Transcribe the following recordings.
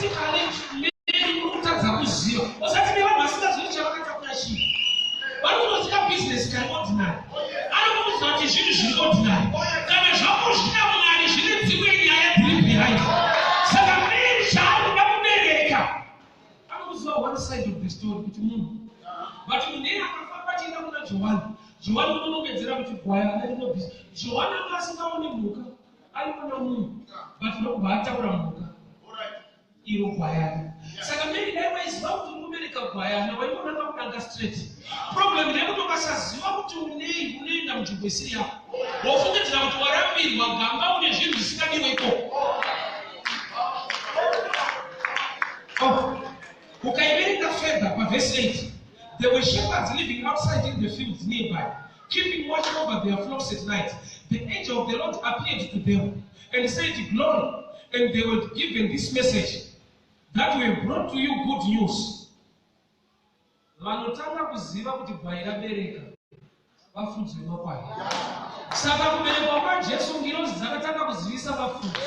Prophetically, Mary uri kutadza kuziva. Usati nevanhu vasingazivi chavakatakura chii. Vari kutoziva business kari ordinary. Anokuudza kuti zvinhu zviri ordinary. Kana zvako zvina Mwari zvine dzimwe nyaya dziri behind. Saka Mary chaari kuda kubereka anokuziva one side of the story kuti munhu. But munhu iye akafamba achienda kuna Johani. Johani unonongedzera kuti gwayana rinobvisa. Johani anga asingaoni mhuka. Aiona munhu but ndokubva ataura mhuka. Iro gwayana. Saka Mary dai waiziva kuti uri kubereka gwayana waiona kakudanga straight. Problem ndeyekuti ukasaziva kuti unei unoenda munzvimbo isiri yako. Wofungidzira kuti warambirwa gamba une zvinhu zvisingadiwe ikoko. Oh. Ukaiverenga further pavhesi 8 there were shepherds living outside in the fields nearby keeping watch over their flocks at night. The angel of the Lord appeared to them and said, Glory. And they were given this message that we have brought to you good news. Vanotanga kuziva kuti gwai rabereka vafudzi vemakwai. Saka kuberekwa kwaJesu ngirozi dzakatanga kuzivisa vafudzi.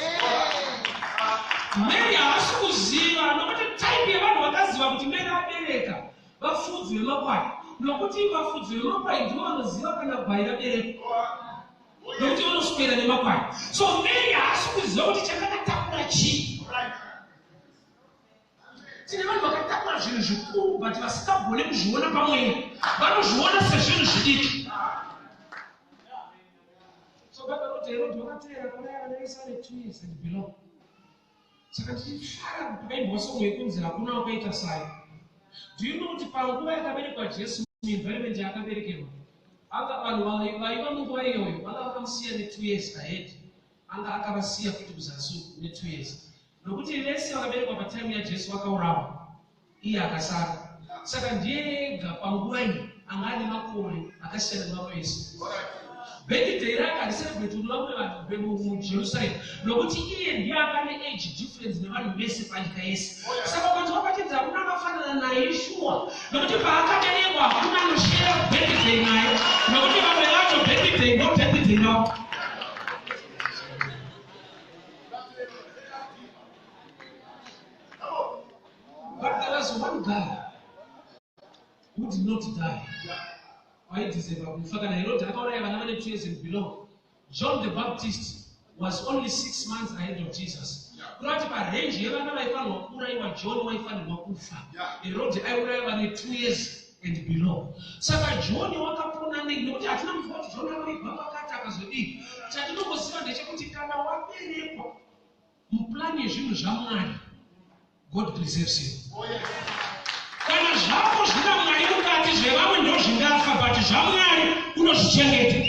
Mary haasi kuziva nokuti type yevanhu vakaziva kuti Mary abereka Vafudzi vemakwai, nokuti vafudzi vemakwai ndivo vanoziva kana gwai raberekwa, nokuti vanoswera nemakwai. So Mary haasi kuziva kuti chakakatakura chii. Tine vanhu vakatakura zvinhu zvikuru but vasingagone kuzviona pamweya, vanozviona sezvinhu zvidiki. So Bible rinoti Herod wakateera kuuraya vana vese vane 2 years and below. Saka tichifara pakaimbwa song yekunzi hakuna wakaita saye. Do you know kuti panguva yakaberekwa Jesu muenvironment yaakaberekerwa anga vanhu vaiva munguva iyoyo vanga vakamusiya ne2 years ahead anga akavasiya futi kuzasi uku ne2 years nokuti vese vakaberekwa patime yaJesu vakaurawa iye akasara saka ndiye ega panguva iyi anga ane makore akasiyana nevamwe vese birthday rake hariselebrate nevamwe vanhu mujerusalem nokuti iye ndiye anga ane age difference nevanhu vese panyika yese saka ukanzwa pachinzi hakuna akafanana naye shuwa nokuti paakaberekwa hakuna anoshera birthday naye nokuti vamwe vacho birthday ndo birthday ravo. But there was one guy who did not die. Waideserva kufa kana Herod akauraya vana vane 2 years and below. John the Baptist was only 6 months ahead of Jesus. Kureva kuti parange yevana vaifanirwa kuurayiwa John waifanirwa kufa. Herod aiuraya vane 2 years and below. Saka John wakapona nei? Nekuti hatina kunzwa kuti John akavigwa pakati akazodii. Chatinongoziva ndechekuti kana waberekwa Muplan yezvinhu zvaMwari, God preserves you. Kana zvako zvina Mwari mukati, zvevamwe ndozvingafa, but zvaMwari unozvichengeta.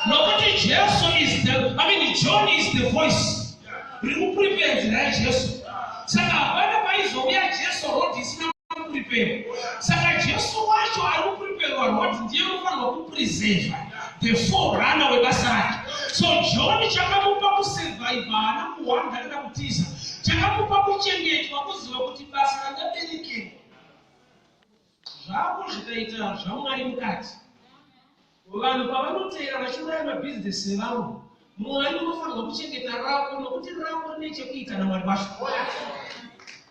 Nokuti Jesu is the, I mean John is the voice riri kuprepare nzira yaJesu. Saka hapana paizouya Jesu road isina kuprepare. Saka Jesu wacho ari kupreparwa road ndiye unofanirwa kupreserva the forerunner webasa rake. So John chakamupa kusurvive haana kuhwanda kana kutiza. Chakamupa kuchengetwa kuziva kuti basa randaberekerwa zvako zvikaita zvaMwari mukati. Vanhu pavanoteera vachiuraya mabhizinesi evamwe, Mwari unofanirwa kuchengeta rako nokuti rako rine chekuita naMwari wacho.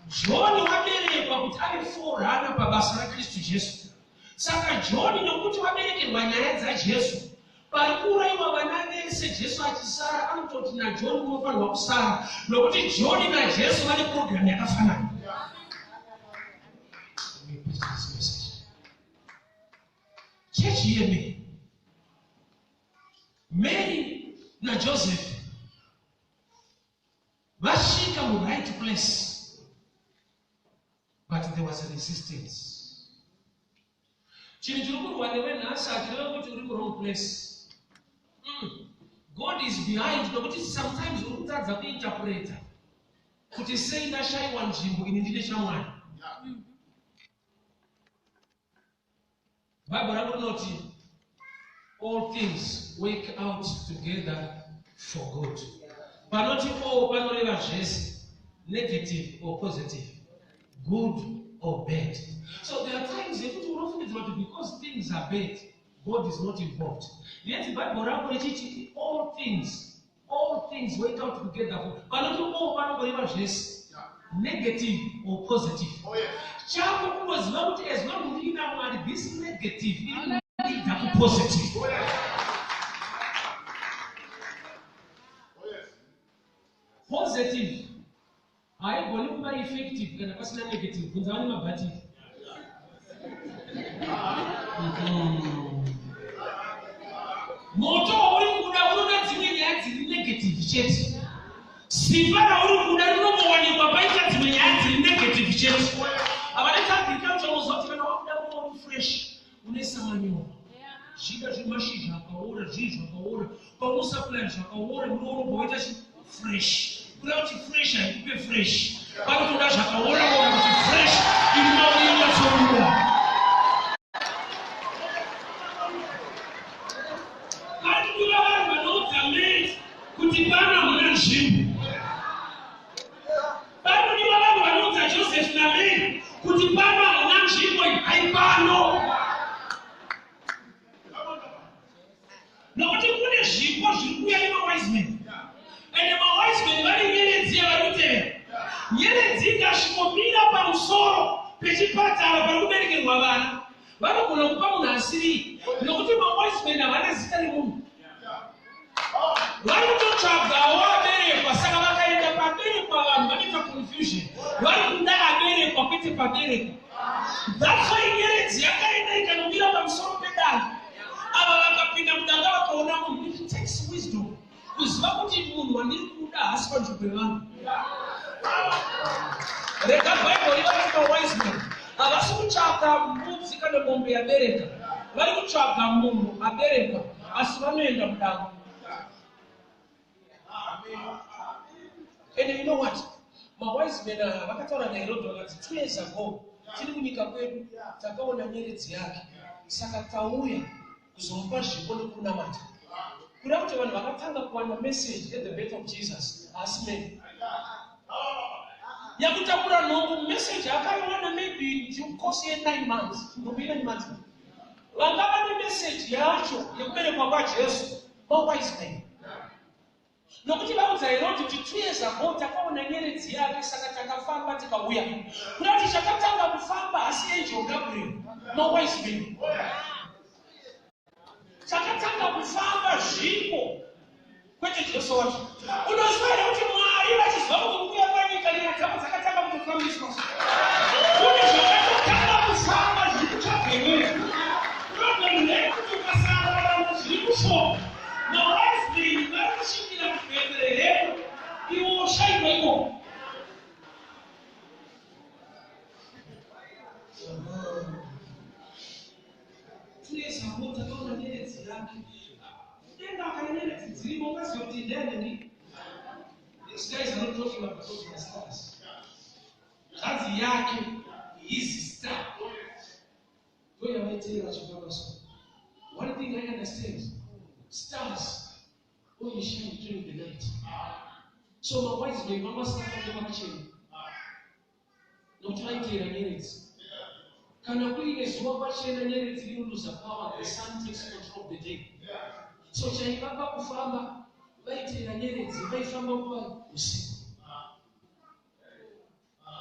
John waberekwa kuti ave forerunner pabasa raKristu Jesu. Saka John nokuti waberekerwa nyaya dzaJesu, pari kuurayiwa vana vese Jesu achisara, anototi naJohn unofanirwa kusara nokuti John naJesu vane program yakafanana. Let me preach this message. Church, hear me. Mary naJoseph vasvika muright place but there was a resistance. Chinhu chiri kurwa newe nhasi hachireve kuti uri muwrong place. God is behind nokuti sometimes uri kutadza kuinterpreta kuti sei ndashaiwa nzvimbo ini ndine shamwari. Bible rangu rinoti all things work out together for good. Panoti all panoreva zvese, negative or positive, good or bad. So there are times yekuti unofungidzira kuti because things are bad, God is not involved. Yet Bible rangu richiti all things, all things work out together for. Panoti all panongoreva zvese. Negative or positive. Oh, yes. Chako kungoziva kuti as long ndiina Mwari, this negative iri kuleada kupositive. Oh, yes. Oh, yes. Positive haigoni kuva effective kana pasina negative. Bvunza vane mabhatiri. Moto wauri kuda unoda dzimwe nyaya dziri negative chete. Simba rauri kuda rinongowanikwa paita dzimwe nyaya dziri negative chete. Havana agriculture unoziva kuti kana wakuda kuva fresh, unoisa manyowa, zvida zvemashizha akaora, zvii zvakaora, paunosupply zvakaora, munoorobva waita chi fresh. Kuda kuti fresh haikupe fresh, panotoda zvakaora ora kuti fresh iri mauri inyatsobuda. Parikuva vanhu vanoudza mate kuti pano hamuna nzvimbo. Parikudiwa vanhu vanoudza Joseph naMary kuti pano hamuna nzvimbo, ibvai pano, nokuti kune zvipo zviri kuuya nemawise men. Ende mawise men vari nyeredzi yavari kutevera. Nyeredzi ikasvikomira pamusoro pechipatara pari kuberekerwa vana, vanogona kupa munhu asiri, nokuti mawise men havana zita remunhu, vari kutotsvagawo aberekwa. Saka vakaenda paberekwa vanhu vanoita confusion, vari kuda aberekwa, kwete paberekwa. That's why nyeredzi yakaenda ikanomira pamusoro pedanga. Ava vakapinda mudanga vakaona munhu. It takes wisdom kuziva kuti munhu wandiri kuda haasi panzvimbo yevanhu. Rega Bhaibheri vari mawise men havasi kutsvaka mbudzi kana mombe yabereka, vari kutsvaga munhu aberekwa, asi vanoenda mudanga. And you know what? Mawise men aya vakataura naHerodhi vakati, "2 years ago tiri kunyika kwedu takaona nyeredzi yake, saka tauya kuzomupa zvipo nekunamata." Kuda kuti vanhu vakatanga kuwana message at the birth of Jesus haasi men. Yakutakura nhumbu, message akaiwana maybe in due course ye9 months. Nhumbu ye9 months, vanga vane message yacho yekuberekwa kwaJesu mawise men, nokuti vaudza Herodi kuti 2 years ago takaona nyeredzi yake, saka takafamba tikauya. Kuda kuti chakatanga kufamba hasi angel Gabriel, mawise men. Chakatanga kufamba zvipo, kwete Jesu wacho. Unoziva here kuti Mwari vachiziva kuti kuuya panyika, nyaya dzavo dzakatanga kutofambiswa? Kune zvakatotanga kufamba zviri kutsvaga iwewe. Problem ndeyekuti ukasararama zviri kushoma. Mawise men vari kusvikira kuBheterehemu, iwe woshayikwa ikoko. 2 years ago takaona nyeredzi yake. Denga kana nyeredzi dzirimo, ungaziva kuti ndiani? These guys are not talking about the stars. Zvanzi yake, his star, ndoyavaitera vachifamba. So one thing I understand, stars only shine during the night. So mawise men vanga vasingafambi makachena, nokuti vaiteera nyeredzi. Kana kuine zuva kwachena, nyeredzi rinoluza power, the sun takes control of the day. So chaivapa kufamba, vaiteera nyeredzi, vaifamba nguva usiku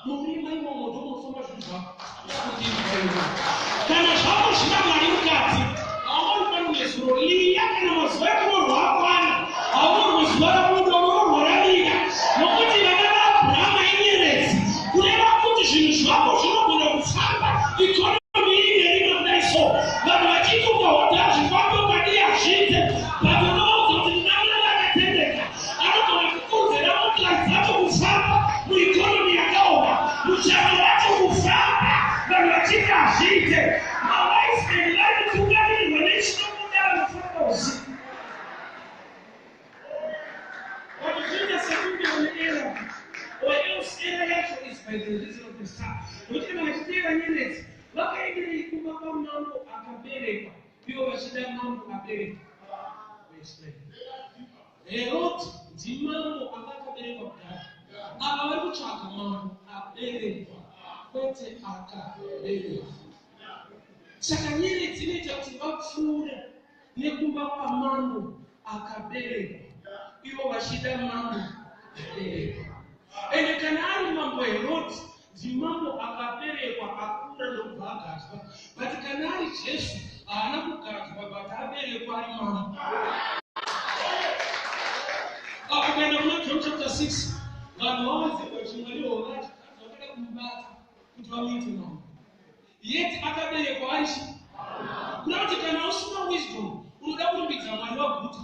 murima. Imomo ndomunofamba zvinhu zvako. Kana zvako zvina Mwari mukati, haungori pano nezuro liya. Kana mazuva ekurorwa akwana, haungorwi zuva rabuda, unororwa ravira, nokuti vana vaAbhurahama inyeredzi. Kureva kuti zvinhu zvako zvinogona kufamba economy ine rino kudai. So vanhu vachiti ukahodha hazvifambi, ukadii hazviite, but unovaudza kuti ndinamwari akatendeka, anogona kukonzera motokari dzacho kufamba mueconomy yakaoma, muchato wacho kufamba vanhu vachiti hazviite. Mawise men vari kutungamirirwa nechinobuda, vanofamba usiku. Vanozviita sekunge une error, or else error yacho is by the reason of the star, nokuti kana vachiteera nyeredzi, vakaenderei kumba kwamambo akaberekwa, ivo vachida mambo aberekwa? Herod ndimambo anga akaberekwa kudhara. Ava vari kutsvaga mambo aberekwa, kwete akaberekwa. Saka nyeredzi inoita kuti vapfuure nekumba kwamambo akaberekwa, ivo vachida mambo aberekwa. Ende kana ari mambo Herodi, ndimambo akaberekwa, akura, ndokubva agadzwa. But kana ari Jesu, haana kugadzwa, but aberekwa ari mambo. Ukaenda kuna John chapter 6, vanhu vawedzerwa chimwari wovati vakada kumubata kuti vamuite mambo, yet akaberekwa ari chi. Kuda kuti kana usina wisdom, unoda kurumbidza Mwari waguta,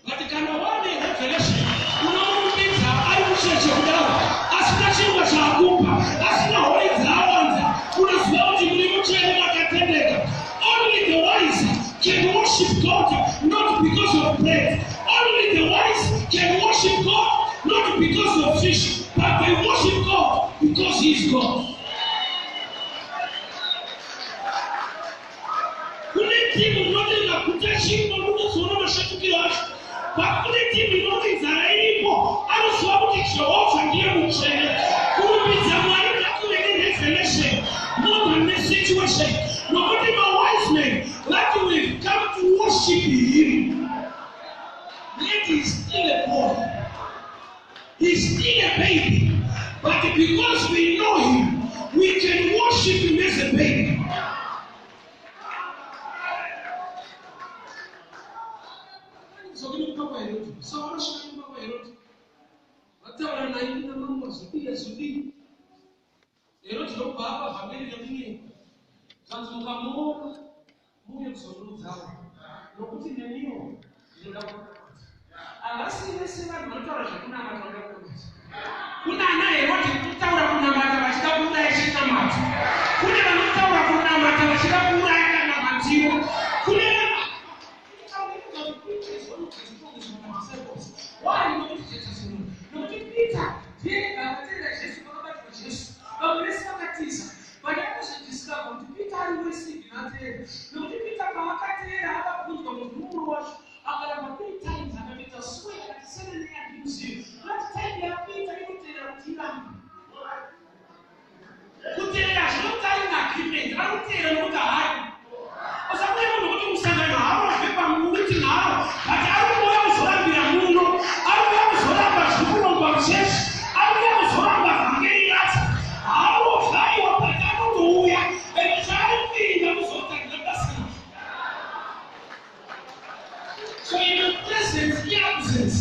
but kana wane revelation, unomurumbidza ari mucheche kudaro, asina chingwa chaakupa, asina hori dzaawanza. Unoziva kuti muri mutsvene, makatendeka. Only the wise can worship God not because of bread. Only the wise can worship God not because of fish, but they worship God because He is God. Kune timu inoti ikaguta chingwa, unozoona mashatukiro acho, but kune timu inoti nzara iripo, anoziva kuti Jehovha ndiye mutsvene. Kurumbidza Mwari ngakuve nerevelation more than nesituation, nokuti mawise men vati, "We've come to worship Him." Yet He's still a boy, He's still a baby, but because we know Him, we can worship Him as a baby. Zokini kumba kwaHerodi. So vanosvika kumba kwaHerodi, vataura naye kuna mambo, zvidii zvidii. Herodi ndokubva apa vhangeri rekunyepa, zvanzi, "Mukamuona, muuye kuzondiudzawo, nokuti neniwo ndinoda kunamata." Havasi vese vanhu vanotaura zvekunamata vanoda kunamata. Kuna ana Herodi kutaura kunamata vachida kuuraya chinamato. Kune vanotaura kunamata vachida kuuraya kanamatiro. Kune why? Nokuti Jesu, nokuti Peter ndiye akateera Jesu pakabatwa Jesu, vamwe vese vakatiza. But akazodiscover kuti Peter ari wesigi nateera, nokuti Peter paakateera akabvunzwa kuti mumwe wacho, akaramba three times, akatoita swear, akati, "Senene yandimuzivi." But time yaPeter inoteera kuti irambe kuteera zvinoti ari muagreement, ari kuteera nokuti haari. Usakuye munhu kuti musangano haarozve pamuti nharo, but ari kuuya kuzorambira muno, ari kuuya kuzoramba zviri kurongwa muchechi, ari kuuya kuzoramba vhangeri racho. Haarovhaiwa, but anotouya, ende chaari kuinda kuzotangira basa. So in your presence, iabsence.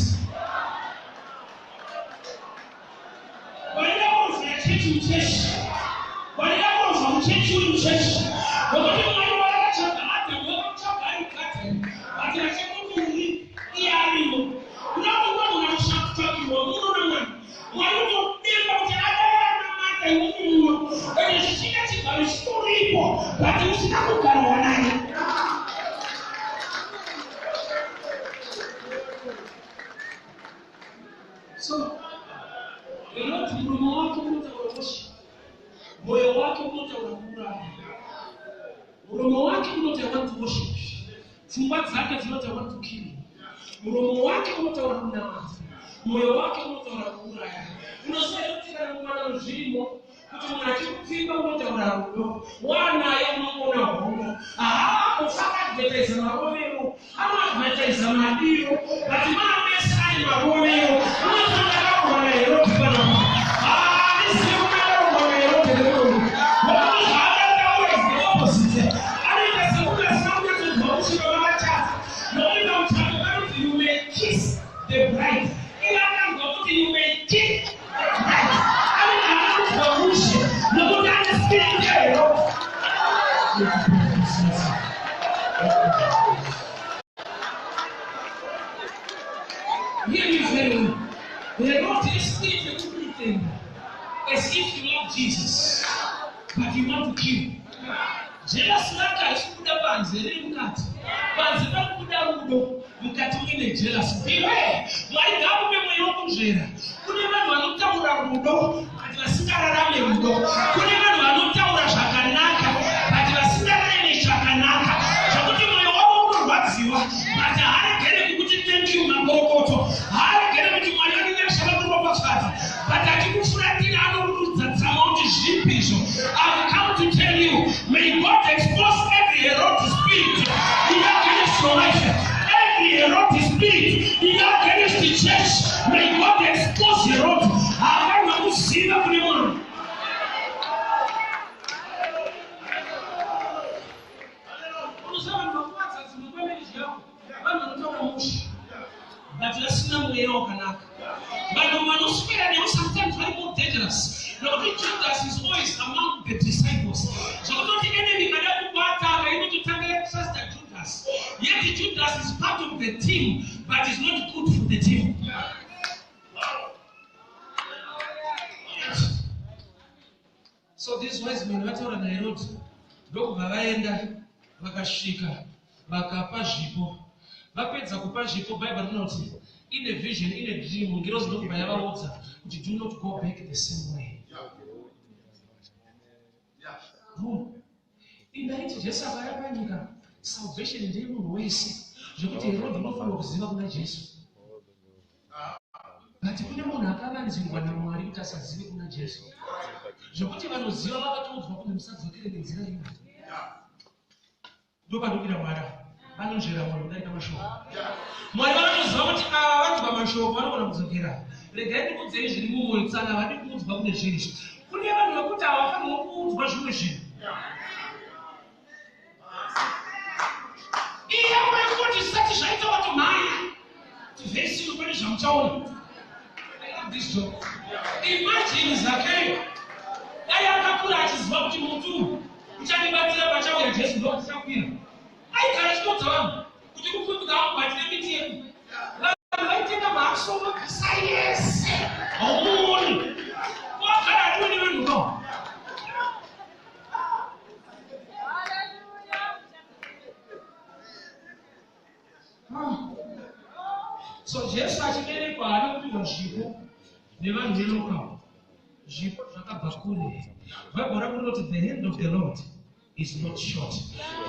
Varida kurozva chechi muchechi, varida kurozva muchechi uri muchechi, nokuti Mwari wakatsvaga Adhamu, vakamutsvaga ari mugadheni, but vachikuti uri iye arimo. Kuda kuti unogona kutsvakirwa muno naMwari. Mwari utodemba kuti adai anamata iwe uri muno, ende zvichida chigaro chitoripo, but usina kugarwa naye. So Herodi, muromo wake unotaura worship, mwoyo wake unotaura kuuraya. Muromo wake unoti, "I want to worship." Pfungwa dzake dzinoti, "I want to kill." Muromo wake unotaura kunamata, mwoyo wake unotaura kuuraya. Unoziva kuti kana mwana zvirimo kuti munhu achikupfimba unotaura rudo, wanaye unoona hondo. Haambofa akaadvertisa marovero, anoadvertisa madiro, but maamese ane marovero. Unoziva ndakarohwa naHerodi panapa, handizivi kuti akarohwa naHerodi nerudo, nokuti zvaakataura is the opposite. Anoita sekunge asina kunyatsonzwa kusvika vakachata, nokuti pamuchato vanoti, "You may kiss the bride." Iye akanzwa kuti, "You may kick the bride." Anenge haana kunzwa mushe, nokuti ane spirit yaHerodi. Hear me very well. Herod is spirit yekupretend as if you love Jesus, but you want to kill. Jealous rake haisi kubuda panze, riri mukati. Panze pari kubuda rudo, mukati muine jealous. Beware! Mwari ngaakupe mweya wokunzvera. Kune vanhu vanotaura rudo, but vasingararame rudo. Kune vanhu vanotaura zvakanaka, but vasingararame zvakanaka. Zvokuti mwoyo wavo unorwadziwa, but haaregere kukuti thank you, makorokoto. Haaregere kuti Mwari vanenyasha, vakuropafadza, but achikufuratira, anorudza tsama kuti zvipi izvo. I've come to tell you, may God expose every Herod spirit in against your life, every Herod spirit in against the church. May God expose Herod. Havanhu. mweya wakanaka. Vanhu vanoswera newe sometimes vari more dangerous, nokuti Judas is always among the disciples, zvokutoti enemy kada kubata kainototanga yatrusta Judas. Yet Judas is part of the team but is not good for the team. So these wise men vataura naHerod, ndokubva vaenda, vakasvika, vakapa zvipo. Vapedza kupa zvipo, Bhaibheri rinoti in a vision, in a dream, ngirozi ndokubva yavaudza kuti, "Do not go back the same way." Boom. Indaiti Jesu akauya panyika, salvation ndeyemunhu wese, zvekuti Herod unofanira kuziva kuna Jesu, but kune munhu akavanzirwa naMwari kuti asazive kuna Jesu, zvekuti vanoziva vakatoudzwa kuti musadzokere nenzira iyo. Ndopandodira Mwari vanonzvera mwoyo kudarika mashoko. Mwari vanotoziva kuti ava vanzwa mashoko vanogona kudzokera. Regai ndikudzei zviri mumwoyo. Tsana havadi kuudzwa kune zviri. Kune vanhu vekuti havafanirwa kuudzwa zvimwe zvinhu. Iye yekuti zvisati zvaita watomhanya tivhesi ino, pane zvamuchaona. I love this joke. Imagine Zakeyo dai akakura achiziva kuti muti uyu uchandibatsira pachauya Jesu, ndoatichakwira. Aigara achitoudza vanhu kuti kukwidza batire miti yedu. Vanhu vaitenga maso vabvisa yese, haumuoni wagara atiwe nevanhu kao. So Jesu achiberekwa haana kupiwa zvipo nevanhu velocal. Zvipo zvakabva kure. Bhaibheri rako rinoti the hand of the Lord is not short.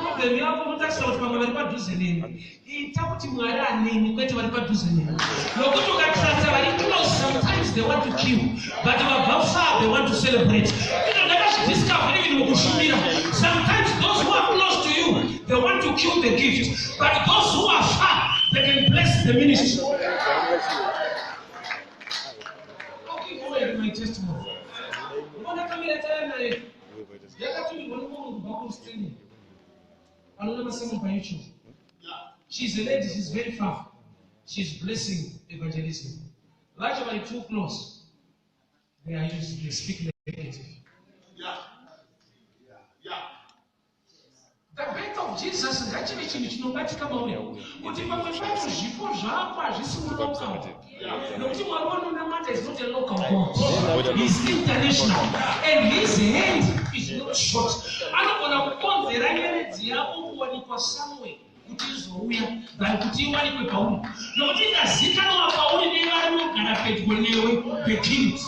Problem yako unotarisa kuti vamwe vari padhuze neni. Ita kuti Mwari aneni, kwete vari padhuze neni, nokuti ukatrasta vari close, sometimes they want to kill, but vabva far, they want to celebrate. Ino ndakazvidiscover even mukushumira. Sometimes those who are close to you, they want to kill the gift, but those who are far, they can bless the ministry. Okay, go ahead, my testimony. Mbona kamera taya naye yakatumirwa nemunhu kubva kuAustralia anoona masermon paYouTube. She's a lady, she's very far, she's blessing evangelism. Vacho vari too close, they are used, they speak negative. The birth of Jesus ngachive chinhu chinobatika mauri, kuti pamwe pacho zvipo zvako hazvisi mulocal, nokuti Mwari wanonamata is not a local God. He is international and his hand is not short. Anogona kukonzera nyeredzi yako kuwanikwa somewhere kuti izouya than kuti iwanikwe pauri, nokuti ikazikanwa pauri nevanogara pedyo newe, they kill it.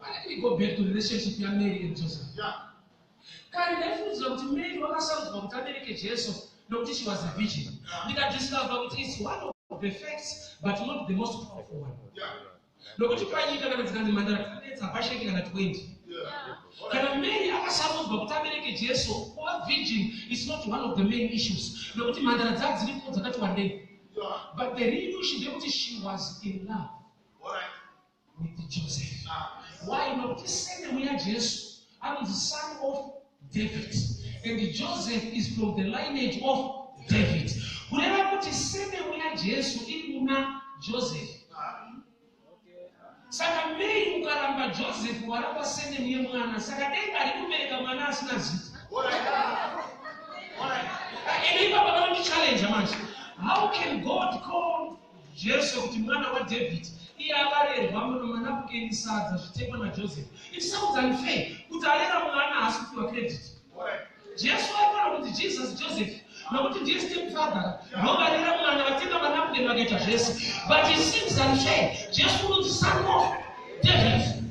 Let me go back to relationship yaMary and Joseph. Kare ndaifungidzira kuti Mary wakasarudzwa kuti abereke Jesu nokuti she was a virgin. Ndikadiscover kuti it's one of the facts but not the most powerful one, nokuti panyika kana dzikanzi mhandara tanetsa, hapasheki kana 20. Kana Mary akasarudzwa kuti abereke Jesu, kuva virgin is not one of the main issues, nokuti mhandara dzaa dziripo dzakati wandei. But the real issue ndekuti she was in love with Joseph. Why? Nokuti surname yaJesu anonzi son of David, and Joseph is from the lineage of David, kureva kuti surname yaJesu iri muna Joseph. Saka Mary ukaramba Joseph, waramba surname yemwana. Saka denga ari kubereka mwana asina zita. Ende ipapa vanondichallenge manje: how can God call Jesu kuti mwana waDavid, iye akarerwa muno manapukeni, sadza zvitekwa naJoseph? It sounds unfair kuti arera mwana haasi kupiwa credit. Jesu aifanira kuti Jesus Joseph, nokuti ndiye step father, ndovarera mwana, vatenga manapukeni, vakaita zvese. But it seems unfair, Jesu unonzi son of David.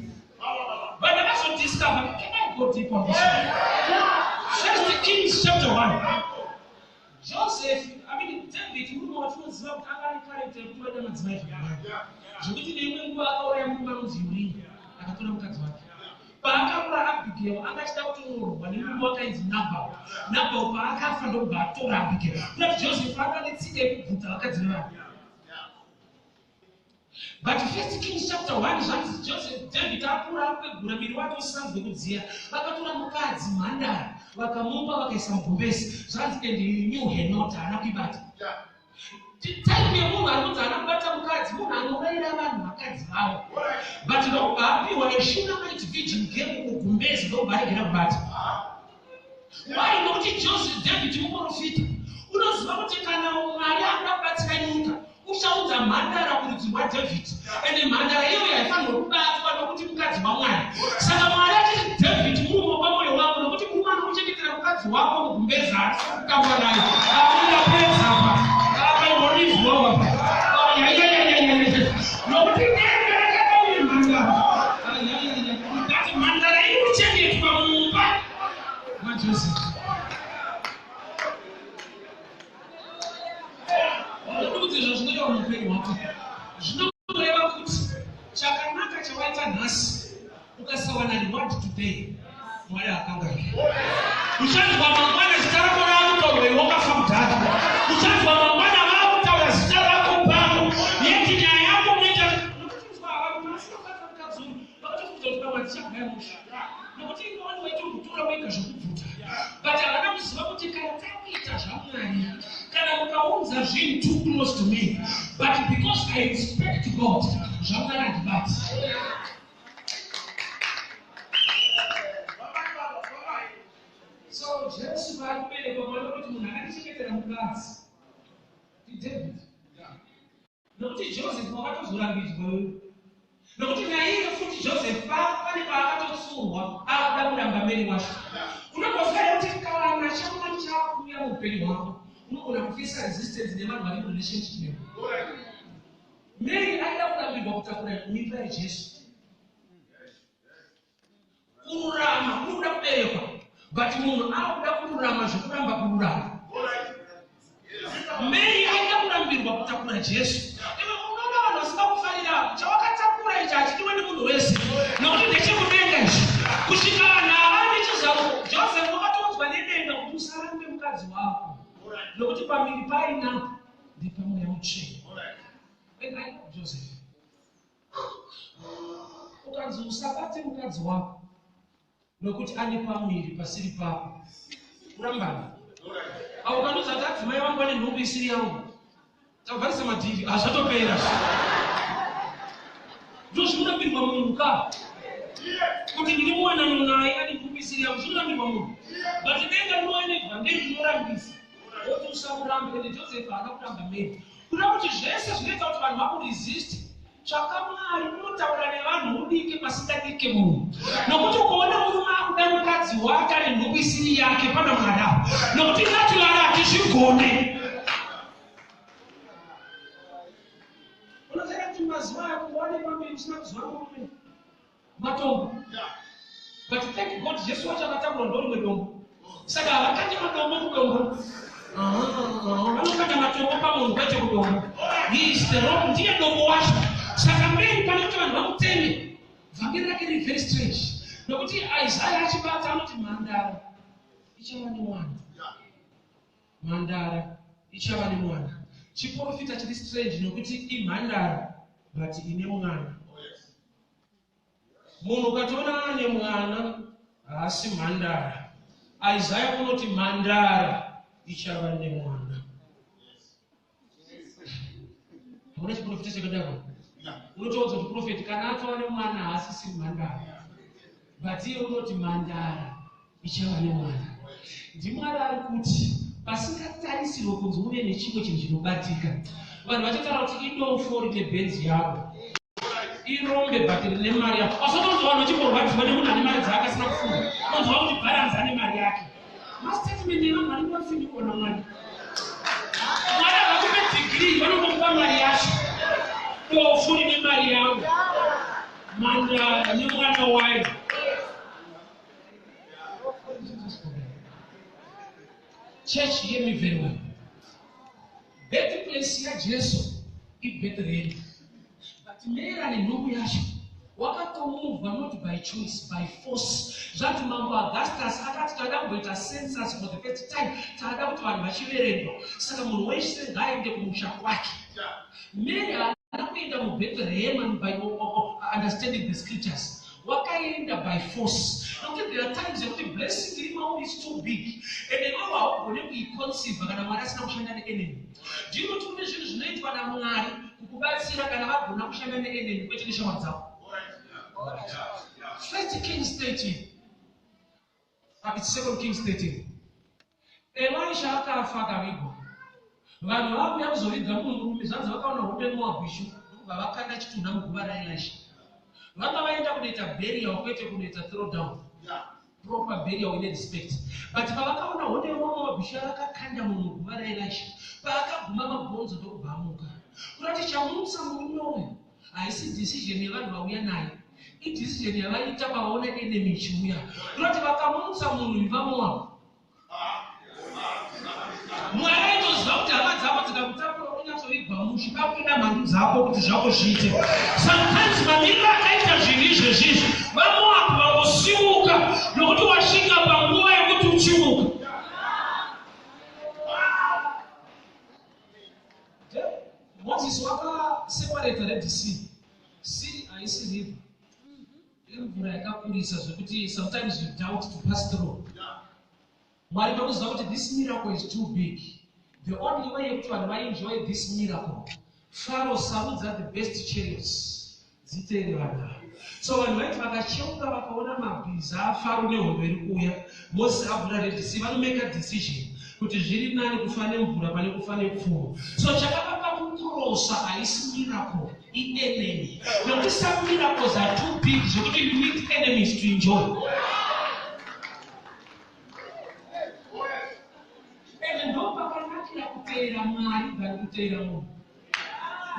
But ndakazodiscover, can I go deep on this one? First Kings chapter 1. Joseph, I mean David, murume watinoziva kuti anga ane character yekuti waida madzimai zvakawanda, zvekuti neimwe nguva akauraya murume anonzi Uriya, akatora mukadzi wake. Paakaroora Abigail, anga achida kutoroorwa nemurume wakainzi Nabal. Nabal paakafa, ndokubva atora Abigail. Kuda kuti Joseph anga netsika yekubvunza vakadzi vevanhu. But First Kings chapter 1, zvanzi Joseph, David akura, akwegura, miri wake usisanzwe kudziya, vakatora mukadzi mhandara. Vakamupa vakaisa mugumbezi. Zvanzi and he knew her not, haana kuibata. Type yemunhu ari kunzi haana kubata mukadzi, munhu anoraira vanhu vakadzi vavo. But ndokubva apiwa a Shunammite virgin girl mugumbezi ndokubva aregera kubata. Why? Nokuti Joseph David muprofita. Unoziva kuti kana Mwari akuda kubatsira nyika, uchaunza mhandara kurudzi rwaDavid. Ende mhandara iyoyo haifanirwe kubatwa nokuti mukadzi waMwari. Saka Mwari achiti David murume wepamwoyo wako nokuti murume anokuchengetera mukadzi wako mugumbeza haasi kukambwa naye. Apa ndapedza apa. Apa imborizwa apa. Nokuti denga rakadai mhandara. But mhandara iri kuchengetwa mumba maJoseph. Kuti izvo zvinoreva muupenyu hwako zvinoreva kuti chakanaka chawaita nhasi ukasawana reward today Mwari hakanganwi. Uchanzwa mangwana zita rako raakutaurwa iwe wakafa kudhara. Uchanzwa mangwana vaakutaura zita rako pano yeti nyaya yako unoita nokutinzwa vanhu vasina kubata mukadzi uyu vakatofunga kuti pamwe hatichagaya musha nokuti inga wani waitombotora wega zvekubvuta but havana kuziva kuti kana takuita zvaMwari kana mukaunza zvinhu too close to me but because I respect God zvaMwari handibati. So Jesu paari kuberekwa Mwari vanoti munhu akandichengetera mukadzi ndiDavid. Nokuti Joseph wakatozorambidzwa wewe. Nokuti naiye futi Joseph pane paakatotsurwa akuda kuramba Mary wacho. Unomboziva here kuti kana chaMwari chakuuya muupenyu hwako unogona kufesa resistance nevanhu vari murelationship newe. Mary aida kurambirwa kutakura mimba yaJesu. Kururama kuri kuda kuberekwa but munhu akuda kururama zvekuramba kururama. Mary aida kurambirwa kutakura Jesu. Iwe unoona vanhu vasina kufarira chawakatakura ichi hachidiwe nemunhu wese nokuti ndechekudenga ichi. Kusvika vanhu ava nechizvaruko Joseph wakatoudzwa nedenga kuti usarambe mukadzi wako nokuti pamiri painapo ndepamweya mutsvene. And I love Joseph. Ukanzi usabate mukadzi wako nokuti ane pamuviri pasiri pako, kurambana. Avo ukandiudza kuti adzimai vangu vane nhumbu isiri yangu, tavharisa madhiri, hazvatopera. Ndozvinorambirwa munhu ka kuti ndiri muwanano naye ane nhumbu isiri yangu, zvinorambirwa munhu. But denga rinouya nevhangeri rinorambisa woti usamurambe. Ende Joseph haana kuramba Mary. Kuda kuti zvese zvinoita kuti vanhu vakuresist, tsvaka Mwari unotaura nevanhu udike pasingadike munhu. Nokuti ukaona murume akuda mukadzi wake ane nhumbu isiri yake pana Mwari apo. Nokuti naturally hatizvigone. Unoziva kuti mazuva aya kungowane pamberi usina kuziva murume matombo. But thank God Jesu wacho akatakura ndorimwe dombo. Saka havakandi madombo kudombo. Vanokanda matombo pamunhu kwete kudombo. He is the rock, ndiye dombo wacho. Saka mberi pane kuti vanhu vamuteme. Vhangeri rake riri very strange. Nokuti Isaiah achibata anoti mhandara ichava nemwana. Mhandara ichava nemwana. Chiporofita chiri strange nokuti imhandara but ine mwana. Munhu ukatoona ane mwana haasi mhandara. Isaiah unoti mhandara ichava nemwana. Hauna chiprofita chakadaro. Unotoudza kuti prophet kana atova nemwana haasisiri mhandara. But iye unoti mhandara ichava nemwana. NdiMwari ari kuti pasingatarisirwe kunzi uve nechimwe chinhu chinobatika. Vanhu vachataura kuti idofo rine bhenzi yako. Irombe but rine mari yako. Asotonzwa vanhu vachimborwadziwa nemunhu ane mari dzaake asina kufunga. Unonzwa kuti balance ane mari yake. Mastatement evanhu vanenge vafindirwa naMwari. Mwari havakupe degree, vanongokupa mari yacho. Dofo rine mari yangu. Mhandara nemwana wayo. Church, hear me very well. Birthplace yaJesu iBethlehem. But Mary ane nhumbu yacho wakatomuvwa not by choice, by force. Zvanzi Mambo Augustus akati tada kumboita census for the first time, tada kuti vanhu vachiverengwa. Saka munhu wese ngaaende kumusha kwake. Mary haana kuenda muBethlehem by understanding the scriptures. Wakaenda by force. Nokuti there are times yekuti blessing iri mauri is too big, and iwewe haugone kuiconceive kana Mwari asina kushanda neenemy. Ndinoti kune zvinhu zvinoitwa naMwari kukubatsira kana vagona kushanda neenemy, kwete neshamwari dzako. First Kings 13. It's Second Kings 13. Elisha akafa, akavigwa. Vanhu vakuya kuzoviga mumwe murume. Zvanzi vakaona hondo yeMoabhu ishu, ndokubva vakanda chitunha muguva raElisha. Vanga vaenda kunoita burial, kwete kunoita throw down. Proper burial ine respect. But pavakaona hondo yeMoabhu ishu, vakakanda munhu muguva raElisha. Paakaguma mabhonzo, ndokubva amuka. Kurati chamutsa murume uyu haisi decision yevanhu vauya naye, idecision yavaita pavaona enemy ichiuya. Kurati vakamutsa munhu vaMoabhu. Mwari aitoziva kuti hama dzako dzikakutakura unyatsovigwa mushe, pakutoda mhandu dzako kuti zvako zviite. Sometimes mamiriro akaita zvinhu izvezvizvi, vaMoabhu vangosimuka nokuti wasvika panguva yekuti uchimuka. Moses wakaseparata Red Sea. Sea haisi river, imvura yakakurisa zvekuti sometimes you doubt to pass through. Mwari ndokuziva kuti this miracle is too big. The only way yekuti vanhu vaenjoy this miracle, Pharaoh, sarudza the best chariots dziteere vanhu ava. So vanhu vaiti vakacheuka vakaona mabhiza aFaro nehondo iri kuuya, Moses avhura Red Sea, vanomeka decision kuti zviri nani kufa nemvura pane kufa nepfumo. So chakavapa kucrossa haisi miracle, ienemy, nokuti some miracles are too big zvekuti you need enemies to enjoy. Ende ndo pakanakira kuteera Mwari than kuteera munhu,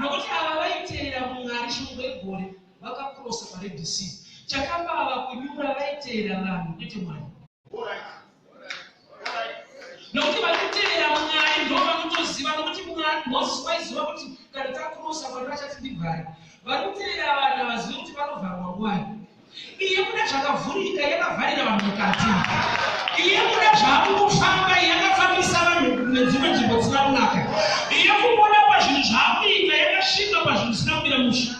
nokuti ava vaiteera Mwari, shongwe yegore, vakacrossa paRed Sea. Chakambava kunyura vaiteera vanhu, kwete Mwari, nokuti vari kuteera Mwari ndo vanotoziva, nokuti Moses waiziva kuti kana tacrossa, Mwari vachati ndivhare. Vari kuteera vanhu havazivi kuti vanovharwa nguvai. Iye kuda zvakavhurika yakavharira vanhu mukati. Iye kuda zvaakungofamba yakafambisa vanhu nedzimwe nzvimbo dzisina kunaka. Iye kungoda pazvinhu zvaakuita yakasvika pazvinhu zvisina kumira mushe.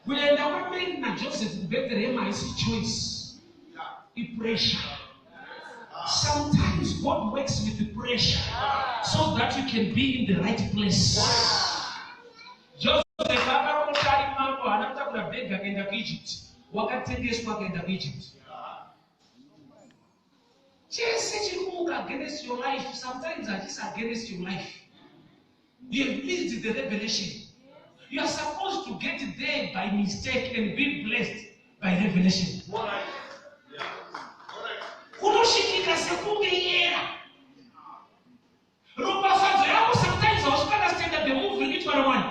Kuenda kwaMary naJoseph kuBethlehem haisi choice, ipressure. Sometimes God works with the pressure so that you can be in the right place. Joseph akarota ari mambo, haana kutakura bhegi akaenda kuEgypt, wakatengeswa akaenda kuEgypt. Chese chiri kumuka against your life sometimes hachisi against your life. You have missed the revelation. You are supposed to get there by mistake and be blessed by revelation. Kunosvikika sekunge yera ropafadzo yako. Sometimes hausi kuunderstanda the move iri kuitwa naMwari.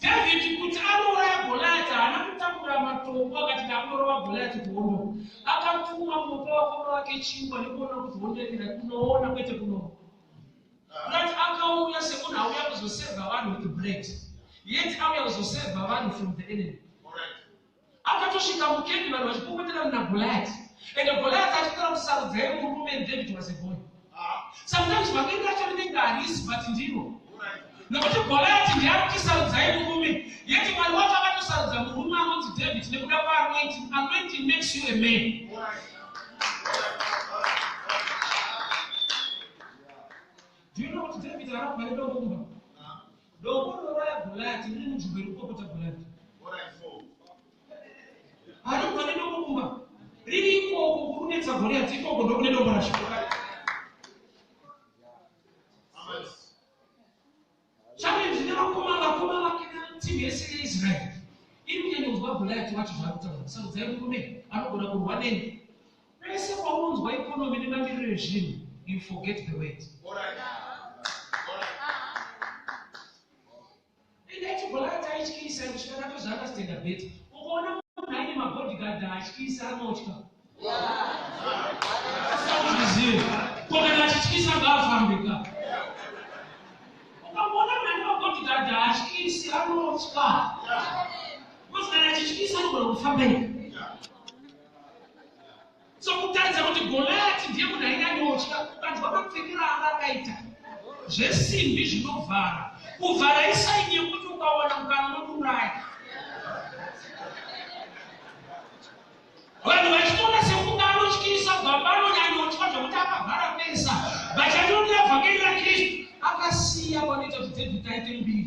David kuti anouraya Goliath, haana kutakura matombo akati ndakunorova Goliath kuhondo. Akatuma mupa vakoma vake chingwa nekuona kuti hondo iri kunoona, kwete kunoona. Kuti akauya semunhu auya kuzoseva vanhu with bread, yet auya kuzoseva vanhu from the enemy. Akatosvika mucamp vanhu vachipopotera naGoliath, and Goliath achitaura kuti sarudzai murume, and David was a boy. Sometimes vakaenda acho rinenge harisi, but ndiro, nokuti Goliath ndiye ari kuti sarudzai murume, yet Mwari wacho akatosarudza murume anonzi David nekuda kwaanointing. Anointing makes you a man. Do you know kuti David haana kubva nedombo kumba? Dombo rinouraya Goliath riri munzvimbo iri kupopota Goliath. Haana kubva nedombo kumba, riri ikoko kuri kunetsa Goliath ikoko, ndokune dombo racho. Challenge nevakoma, vakoma vake natimu yese yeIsraeri iri kunyanyonzwa Goliath wacho zvaari kutaura: sarudzai murume anogona kurwa neni. Pese paunonzwa economy nemamiriro ezvinhu, you forget the word. Indaiti Goliath aityisa kusvika ndatozounderstanda better. Ukaona munhu aine mabodyguard atyisa, anotya. Zvizive ko kana achityisa, ngaafambika. Ukamboona munhu ane mabodyguard atyisi, anotya, because kana achityisa anogona kufamba ega. So kutaridza kuti Goliath ndiye munhu ainyanyotya, ukanzwa mapfekero anga akaita, zvesimbi zvinovhara, kuvhara isign yekuti ukawana mukana unokuuraya. Vanhu vachitoona sekunge anotyisa gwamba anonyanyotya zvekuti akavhara pesa vachanonira vhangeri raKristu akasiya panoita kuti David aite mbiri.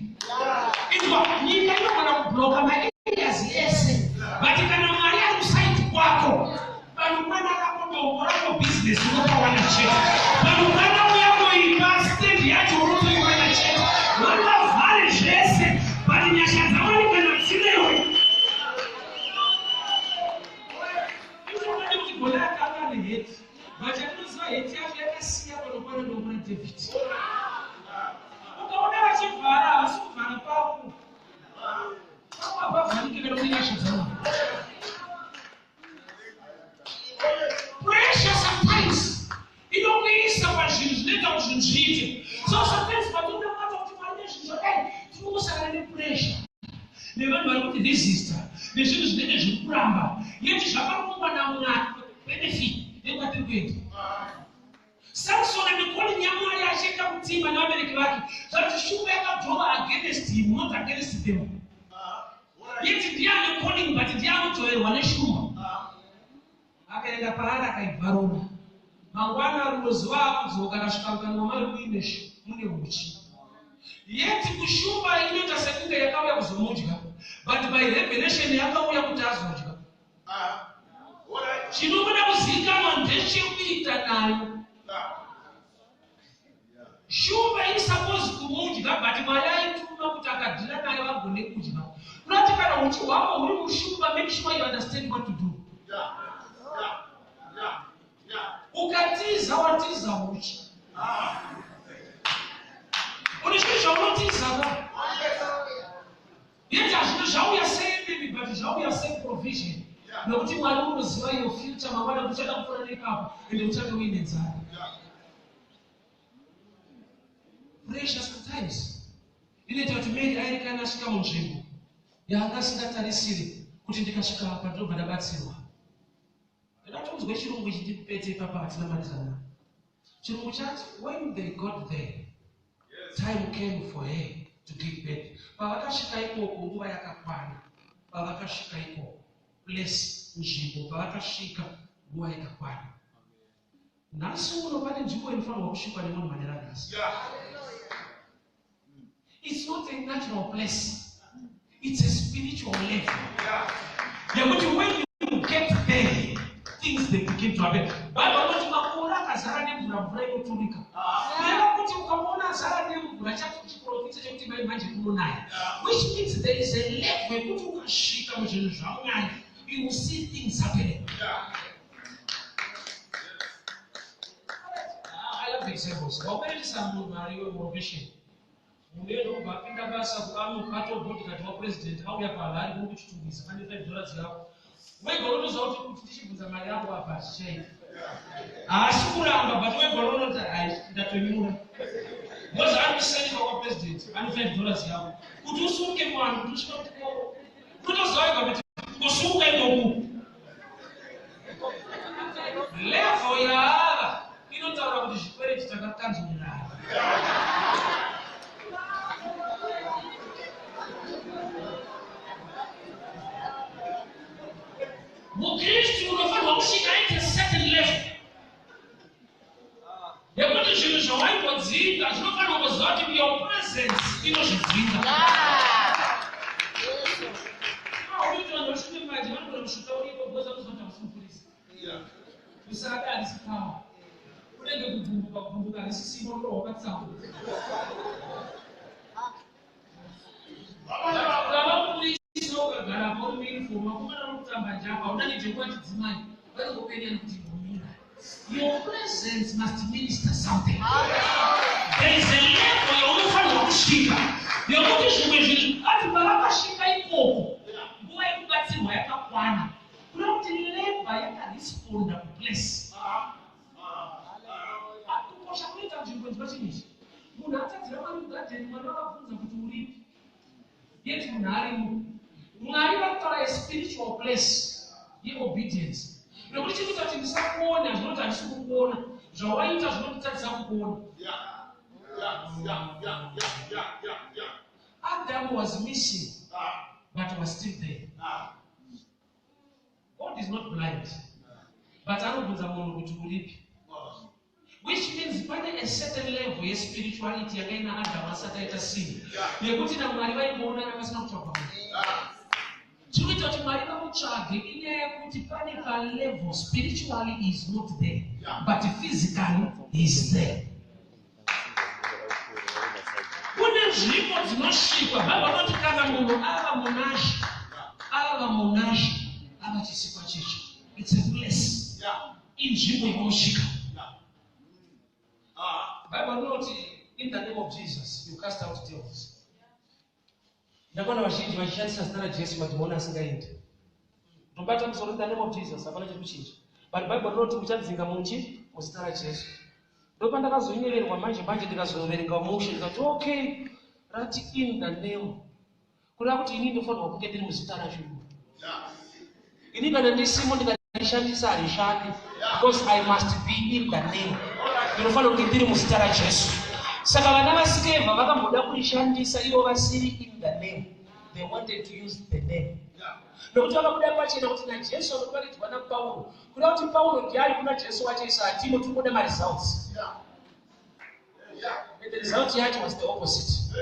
Inzwa, nyika inogona kubloka maareas ese, but kana Mwari ari kusaiti kwako, panokwana rako dombo rako business unopawana chete, panokwana uyangoipa stand yacho unotoiwana chete. Vangavhare zvese, but nyasha dzaMwari kana dzinewe. Ichokwadi kuti Goliath anga ane heti, but chandinoziva heti yacho yakasiya panokwana dombo raDavid. Ukaona vachivhara havasi kuvhara pako. Pako hapavharike kana une nyasha dzaMwari. Pressure sometimes inokuisa pazvinhu zvinoita kuti zvinhu zviite. So sometimes patinonamata kuti Mwari nezvinhu zvakadai, tinongosangana nepressure nevanhu vari kuti resista nezvinhu zvinenge zviri kuramba, yet zvakarongwa naMwari for the benefit yekwatiri kuenda. Samson ane calling yaMwari achienda kutima nevabereki vake, zvati shumba yakadhova against him, not against them. Yet ndiye ane calling, but ndiye anodzorerwa neshumba. Akaenda paari akaibvarura. Mangwana rimwe zuva akudzoka akasvika mukanwa mayo muine mune huchi. Yet kushumba inoita sekunge yakauya kuzomudya, but by revelation yakauya kuti azodya. Chinobuda kuzivikanwa ndechekuita nayo. Shumba iri suppose kumudya but Mwari aituma kuti akadhila nayo agone kudya. Kurati kana huchi hwako huri mushumba make sure you understand what to do. Ukatiza watiza huchi. Une zvinhu zvaunotiza ka? Yet hazvino zvauya seenemy but zvauya seprovision nokuti Mwari unoziva your future mangwana kuti uchada kupfuura neipapo ende uchange uine nzara. Pressure sometimes inoita kuti Mary aerekana asvika munzvimbo yaanga asingatarisiri kuti ndikasvika apa ndinobva ndabatsirwa. Ndinoda kuti unzwe chirungu ichi ndikupete ipapa hatina Chirungu chati when they got there time came for her to give birth. Pavakasvika ikoko nguva yakakwana. Pavakasvika ikoko place nzvimbo pavakasvika nguva yakakwana. Nhasi uno pane nzvimbo inofanirwa kusvikwa nemunhu manera nhasi. It's not a natural place. It's a spiritual level. Yekuti when you get there, things they begin to happen. Bible inoti makore akazara nemvura, mvura inoturika. Kureva kuti ukaona azara nemvura chati chiprofita chekuti mai manje kunonaya. Which means there is a level yekuti ukasvika muzvinhu zvaMwari, you will see things happening. I love examples. Waukaitisa munhu ari wemulocation. Munhu iye ndokubva apinda basa kuAMUK atoo bodyguard wapresident auya paHarare kuri kuchitungwiza ane 5 dollars yako. Wega unotoziva kuti kuti ndichibvunza mari yangu apa hazvichaiti. Haasi kuramba but wega unonoti hai ndatonyura. Because ari kuseni kwapresident ane 5 dollars yako. Kuti usunge mwana kuti usvika kuti unotoziva wega kuti kusunga ikoku. Level yaava inotaura kuti zvikwereti takakanzurana. Mukristu unofanirwa kusvika at a certain level yekuti zvinhu zvawaimbodzinga zvinofanirwa kuziva kuti your presence inozvidzinga. Kuti vanhu vasvike manje vanogona kusvika uripo because vanoziva kuti hausi mupurisa. Usada harisi power. Unenge kugumbuka kugumbuka harisi simba unorohwa patsango. Ukava mupurisa ukagara apa uri muuniform vakomana vari kutamba njapa hauna nejekuva chidzimai vanongopenya nekuti imbomira. Your presence must minister something. There is a level yaunofanirwa kusvika yekuti zvimwe zvinhu ati pavakasvika ikoko nguva yekubatsirwa yakakwana kureva kuti labor yakaresponda kuplace. Kukosha kunoita nzvimbo inzwa chinhu ichi. Munhu atadzira Mwari mugadheni, Mwari vakabvunza kuti uripi, yet munhu arimo. Mwari vari kutaura a spiritual place yeobedience nekuti chikuita kuti ndisakuona zvinoti handisi kukuona zvawaita zvinonditadzisa kukuona. Adam was missing but was still there. God. is not blind, but anobvunza munhu kuti uripi, which means pane a certain level yespirituality yakaina Adamu asati aita sin, yekuti naMwari vaimboonana pasina kutsvagwa munhu. Chiri kuita kuti Mwari vamutsvage inyaya yekuti pane palevel spiritually is not there, but physically is there. Kune nzvimbo dzinosvikwa. Bhaibheri rinoti kana munhu ava munashe, ava munashe, ava chisikwa checho. It's a place, inzvimbo yaunosvika. Bhaibheri rinoti in the name of Jesus you cast out devils. Ndakaona vazhinji vachishandisa zita raJesu, madhimoni asingaendi. Ndobata musoro, in the name of Jesus, hapana chiri kuchinja, but Bhaibheri rinoti muchadzinga muchi muzita raJesu. Ndopandakazonyeverwa manje manje, ndikazoverenga mushe, ndikati okay, rati in the name, kureva kuti ini ndofanirwa kunge ndiri muzita racho. Ini kana ndisimo, ndikarishandisa harishandi, because I must be in the name. Ndinofanira kunge ndiri muzita raJesu. Saka vana vaSikevha vakamboda kurishandisa ivo vasiri in the name. They wanted to use the name, nokuti vakabuda pachena kuti naJesu anoparidzwa naPauro, kureva kuti Pauro ndiye ari kuna Jesu wacho, isu hatimo, tiri kuda maresults. And the result yacho was the opposite.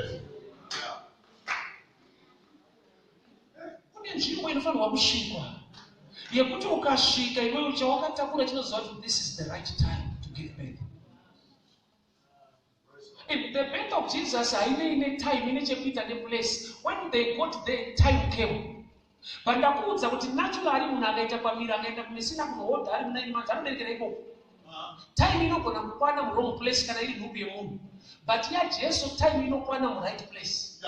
Kune nzvimbo inofanirwa kusvikwa yekuti ukasvika iwewe, chawakatakura chinoziva kuti this is the right time to give birth. If the birth of Jesus hainei netime, ine chekuita neplace. When they got there, time came. But ndakuudza kuti naturally munhu akaita pamira, akaenda kuMesina kunohodha ari mu9 months, anoberekera ikoko. Time inogona kukwana muwrong place kana iri nhumbu yemunhu, but yaJesu time inokwana muright place.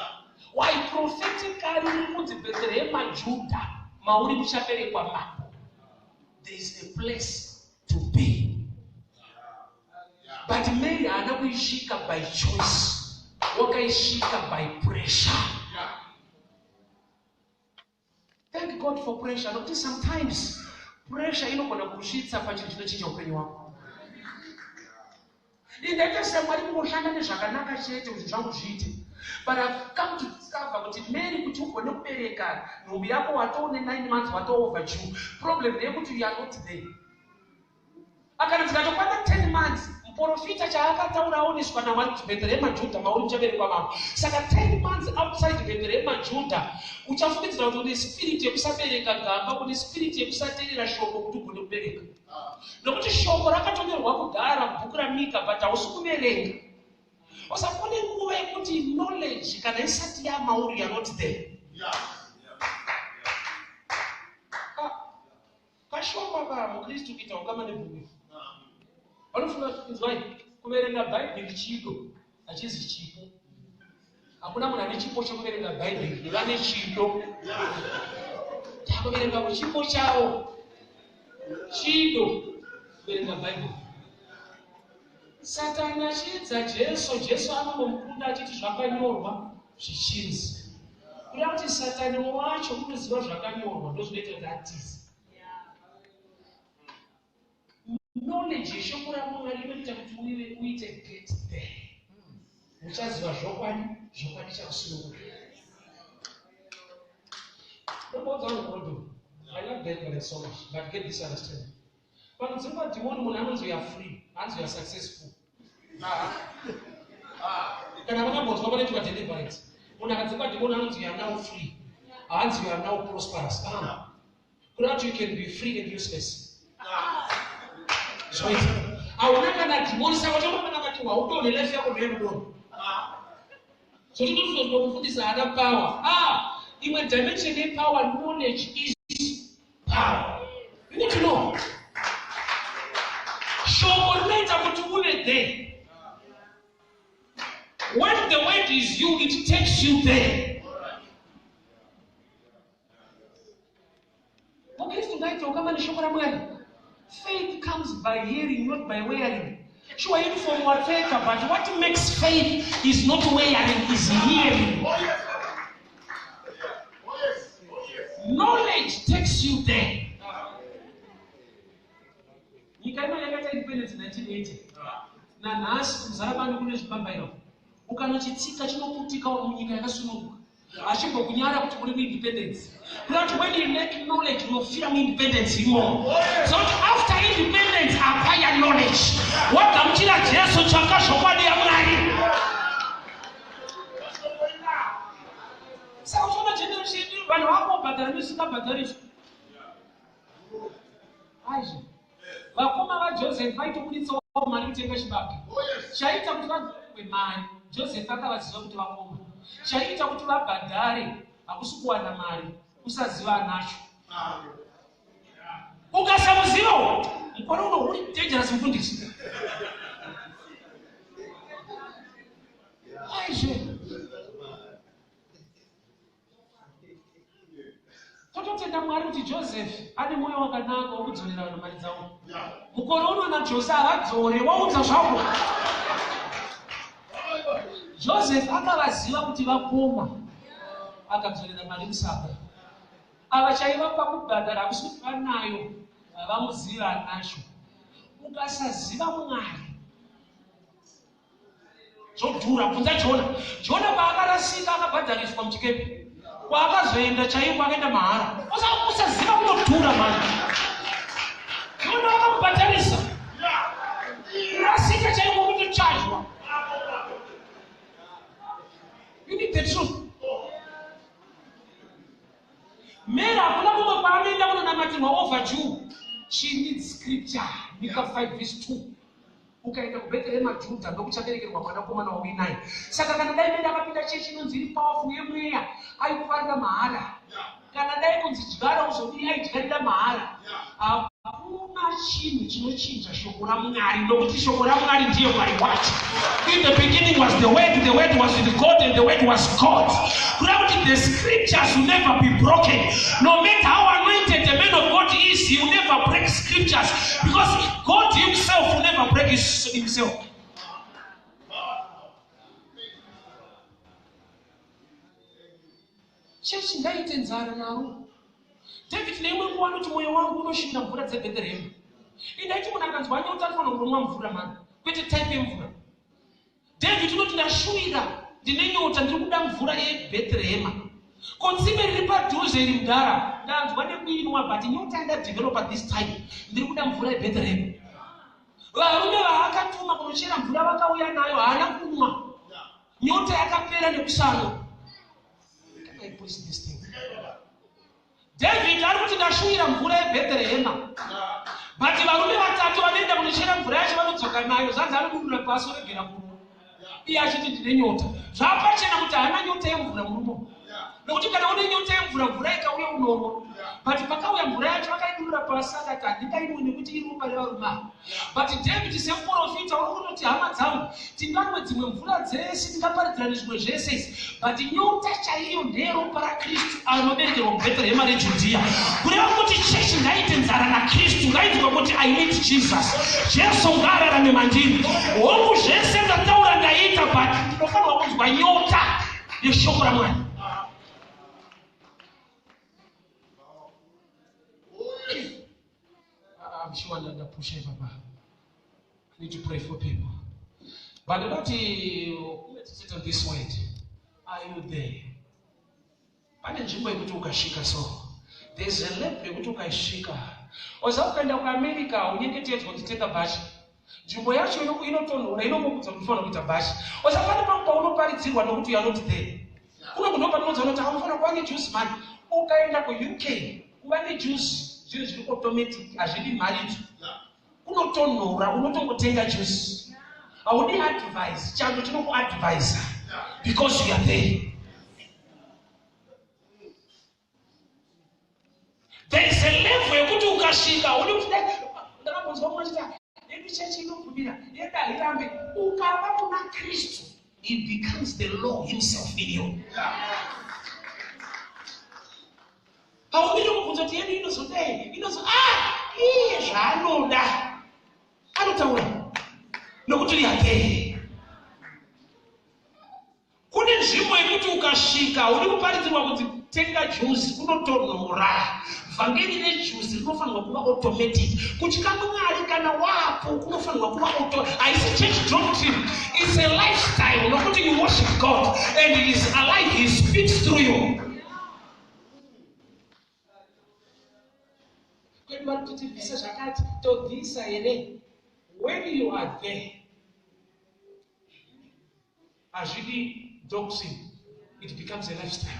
Why? Prophetically uri kunzi Bhethlehema Judha, mauri muchaberekwa mambo. There is a place to be, but Mary haana kuisvika by choice, wakaisvika by pressure. Thank God for pressure, nokuti sometimes pressure inogona kusvitsa pachinhu chinochinja upenyu hwako. Indaita seMwari kungoshanda nezvakanaka chete kuti zvangu zviite, but I've come to discover kuti Mary, kuti ugone kubereka nhumbu yako watoone 9 months, wato overdue. Problem ndeyekuti you are not there. Akana dzikatokwana 10 months, muprofita chaakataura aoneswa naMwari kuti Bhethlehema Judha mauri muchaberekwa mambo. Saka 10 months outside Bhethlehema Judha, uchafungidzira kuti une spirit yekusabereka gamba, une spirit yekusateerera shoko kuti ugone kubereka, nokuti shoko rakatonyorwa kudhara mubhuku raMika, but hausi kuverenga. Saka kune nguva yekuti knowledge kana isati yamauri, you are not there. Ah, kashoma ka mukristu kuita ukama nebhuku. Vanofunga, inzwai, kuverenga Bhaibheri chido, hachizi chipo. Hakuna munhu ane chipo chekuverenga Bhaibheri. Vane chido chakuverenga kuchipo chavo, chido kuverenga Bhaibheri. Satani achiedza Jesu, Jesu anongomukunda achiti zvakanyorwa zvichinzi. Kuda kuti Satani wacho unoziva zvakanyorwa, ndozvinoita kuti atize. Knowledge yeshoko raMwari inoita kuti uive uite get there. Uchaziva zvokwadi, zvokwadi chakusunungura. Ndomboudza vanhu kurodho, I love deliverance so much, but get this understanding: panodzingwa dhimoni, munhu anonzi you are free, hanzi you are successful. Kana vakambonzwa panoitwa deliverance, munhu akadzingwa dhimoni anonzi you are now free, hanzi you are now prosperous. Ah. Kuda kuti you can be free and useless. Zvoita hauna kana dhimoni, saka uchangomana kati haudonhe, life yako ndoyekudonha. So tinofunga kufundisa hana power. Ah, imwe dimension yepower, knowledge is power. You need to know. Shoko rinoita kuti uve there. When the word is you, it takes you there. Mukristu ngaite ukama neshoko raMwari. Faith comes by hearing, not by wearing. Sure, uniform wapfeka, but what makes faith is not wearing, is hearing. Oh yes. Oh yes. Oh yes. Knowledge takes you there. Nyika ino yakaita independence 1980, nanhasi kuMuzarabani kune zvibambairo, ukanochitsika chinoputika. Munyika yakasununguka. Achimbokunyara kuti uri muindependence. Kureva kuti when you lack knowledge, unofira muindependence imomo. So kuti after independence, acquire knowledge. Wagamuchira Jesu, tsvaka zvokwadi yaMwari. Saka uchiona generation yedu, vanhu vakobhadhara nezvisingabhadhariswi. Aizvo vakoma vaJoseph vaitobuditsawo mari kutenga chibage. Chaiita kuti vadzorerwe mari, Joseph akavaziva kuti vakoma. Chaiita kuti vabhadhare hakusi kuwana mari, kusaziva anacho. Ukasamuziva, mukore uno uri dangerous, mufundisi. Aizve tototenda Mwari kuti Joseph ane mwoyo wakanaka wokudzorera vanhu mari dzavo. Mukore uno naJose havadzore, waudza zvako. Joseph akavaziva kuti vakoma, akadzorera mari musaga. Ava chaivapa kubhadhara hakusi kuti vanayo, vamuziva anacho. Ukasaziva Mwari, zvodhura. Bvunza Jona. Jona paakarasika akabhadhariswa muchikepe, kwaakazoenda chaiko akaenda mahara. Usaziva kunodhura mani. Jona vakamubhadharisa. Kurasika chaiko kutochajwa. You need the truth. Mary hakuna kumwe kwaanoenda kunonamatirwa overdue. She needs scripture. Mika 5 verse 2. Ukaenda kuBheterehema Judha, ndokuchaberekerwa mwanakomana wauinaye. Saka kana dai Mary akapinda chechi inonzi iri powerful yemweya, aikufarira mahara. Kana dai kunzi dyara uzodii, aidyarira mahara. Hakuna chinhu chinochinja shoko raMwari, nokuti shoko raMwari ndiye Mwari wacho. In the beginning was the Word, the Word was with God, and the Word was God. Kureva kuti the scriptures will never be broken. No matter how anointed the man of God is, he will never break scriptures, because God himself will never break himself. Chechi ngaite nzara naro. David neimwe nguva anoti, mwoyo wangu unoshuvira mvura dzeBhetherehemu. Indaiti munhu akanzwa nyota anofanira kungonwa mvura mani, kwete type yemvura. David unoti, ndashuvira, ndine nyota, ndiri kuda mvura yeBhetherehema. Ko tsime riri padhuze iri, mudhara, ndanzwa nekuinwa, but nyota yandadevelopa this time, ndiri kuda mvura yeBhetherehema. Varume vaakatuma kunochera mvura vakauya nayo, haana kunwa. Nyota yakapera nekusanwa. Can I push this thing? David ari kuti ndashuvira mvura yeBhetherehema, but varume vatatu vanoenda kunochera mvura yacho vanodzoka nayo, zvanzi anodurura pasi oregera kunwa, iye achiti ndine nyota. Zvapachena kuti haana nyota yemvura murume, nokuti kana une nyota yemvura, mvura ikauya unonwa. But pakauya mvura yacho akaidurura pasi, akati handingainwi nekuti iropa revarume ava. But David semuprofita uri kutoti, hama dzangu, tinganwe dzimwe mvura dzese, tingaparidzirane zvimwe zvese izvi, but nyota chaiyo ndeyeropa raKristu anoberekerwa muBhetherehema reJudhiya. Kureva kuti chechi ngaite nzara naKristu, ngainzwa kuti I need Jesus. Jesu ngaararame mandiri. Hongu, zvese ndataura ndaita, but ndinofanirwa kunzwa nyota yeshoko raMwari. I'm sure ndapusha ipapa. I need to pray for people. But ndinoti meditate on this word. Are you there? Pane nzvimbo yekuti ukasvika, so there's a level yekuti ukaisvika, oza ukaenda kuAmerica, unyengetedzwa kuti tenga bhachi. Nzvimbo yacho inotonhora, inongokudza kuti ufanira kuita bhachi. Oza pane pamwe paunoparidzirwa nokuti you are not there. Kuno kundo patinoudza unoti haufanira kuva nejuice mani. Ukaenda kuUK, kuva nejuice zvinhu zviri automatic, hazvidi mharidzo. Kunotonhora, unotongotenga juice, haudi advice. Chando chinokuadvisa because you are there. There is a level yekuti ukasvika, haudi kuti dai ndakambonzwa mumwe achiti yedu chechi inobvumira, yedu hairambe. Ukava muna Kristu, he becomes the law himself in you. Haumiri kubvunza kuti yedu inozodai, inozo ah, iye zvaanoda anotaura nokuti uri. Kune nzvimbo yekuti ukasvika, haudi kuparidzirwa kunzi tenga juzi. Kunotonhora, vhangeri rejuzi rinofanirwa kuva automatic. Kutya Mwari kana wapo kunofanirwa kuva auto. Haisi church doctrine, it's a lifestyle. time nokuti you worship God and he is alive, he speaks through you. Kwedu vari kuti tibvise zvakati, tobvisa here? When you are there, hazvidi doctrine, it becomes a lifestyle.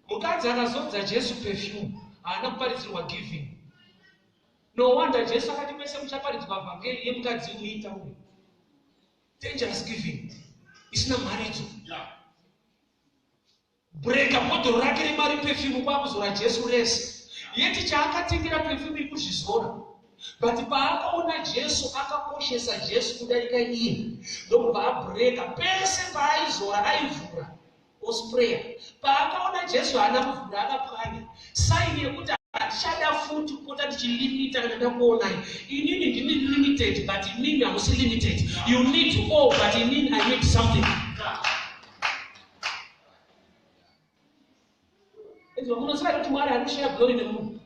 Mukadzi akazodza Jesu perfume haana kuparidzirwa giving. No wonder Jesu akati mese muchaparidzwa vhangeri yemukadzi uita uyu. Dangerous giving isina mharidzo. Breaker bhodhoro rake remari perfume kwakuzora Jesu rese. Yeti chaakatengera perfume ikuzvizora. But paakaona Jesu akakoshesa Jesu kudarika iye ndokubva abreka pese paaizora aivhura osprayer. Paakaona Jesu haana kuvhura akapwanya. Sign yekuti handichada futi kupota ndichilimita kana ndakuonai. Inini ndini limited but inini hamusi limited. You need all but inini I need something. Izvo munoziva kuti Mwari ari kushare glory nemunhu.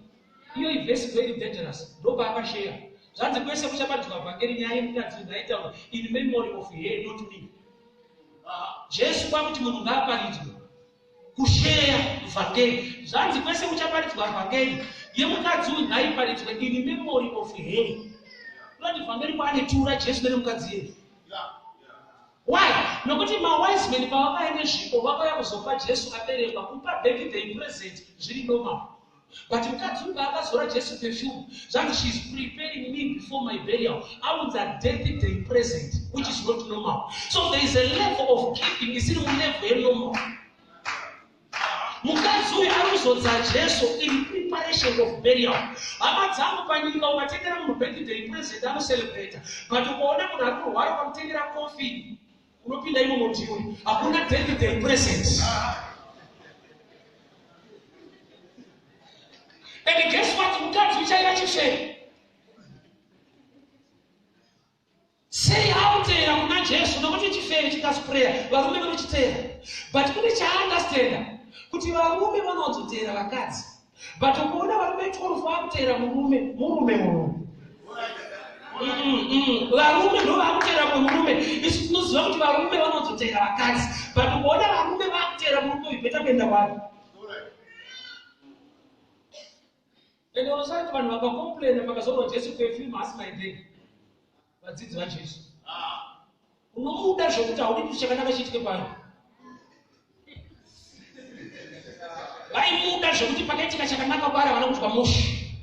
Iyo ivhesi very dangerous. Ndopaakashare. Zvanzi kwese kuchabatidzwa vhangeri nyaya yemukadzi ngaitaurwe in memory of her not me. Jesu kwakuti munhu ngaaparidzwe kusheya vhangeri. Zvanzi kwese kuchaparidzwa vhangeri yemukadzi uyu ngaiparidzwe in memory of her. Kunoti vhangeri kwaane tura Jesu neremukadzi yeye. Why? Nokuti mawise men pavakauya nezvipo vakauya kuzopa Jesu aberekwa kupa birthday present zviri normal. But mukadzi uyu paakazora Jesu perfume zvanzi she is preparing me before my burial aunza death day present which is not normal. So there is a level of giving isiri mulevel yenormal. Mukadzi uyu ari kuzodza Jesu in preparation of burial. Hama dzangu panyika ukatengera munhu birthday present anocelebrata but ukaona munhu ari kurwara ukamutengera coffin unopinda imomo ndiwe. Hakuna birthday present. And guess what? Mukadzi uchaiva chifere. Sei akuteera kuna Jesu? Nokuti chifeve chikaspreya varume vanochiteera. But kune chaandastenda kuti varume vanowanzoteera vakadzi. But ukuona varume 12 vakuteera murume, murume murume. Varume ndo vakuteera mumwe murume. Isu tinoziva kuti varume vanowanzoteera vakadzi. But ukuona varume vakuteera murume uyu beta kuenda kwaari. Ende unoziva kuti vanhu vakacomplaina pakazorwa Jesu perfume haasi my day. Vadzidzi vaJesu. Unomuda zvekuti haudi kuti chakanaka chiitike pano. Vaimuda zvekuti pakaitika chakanaka kwaari havana kutwa mushe.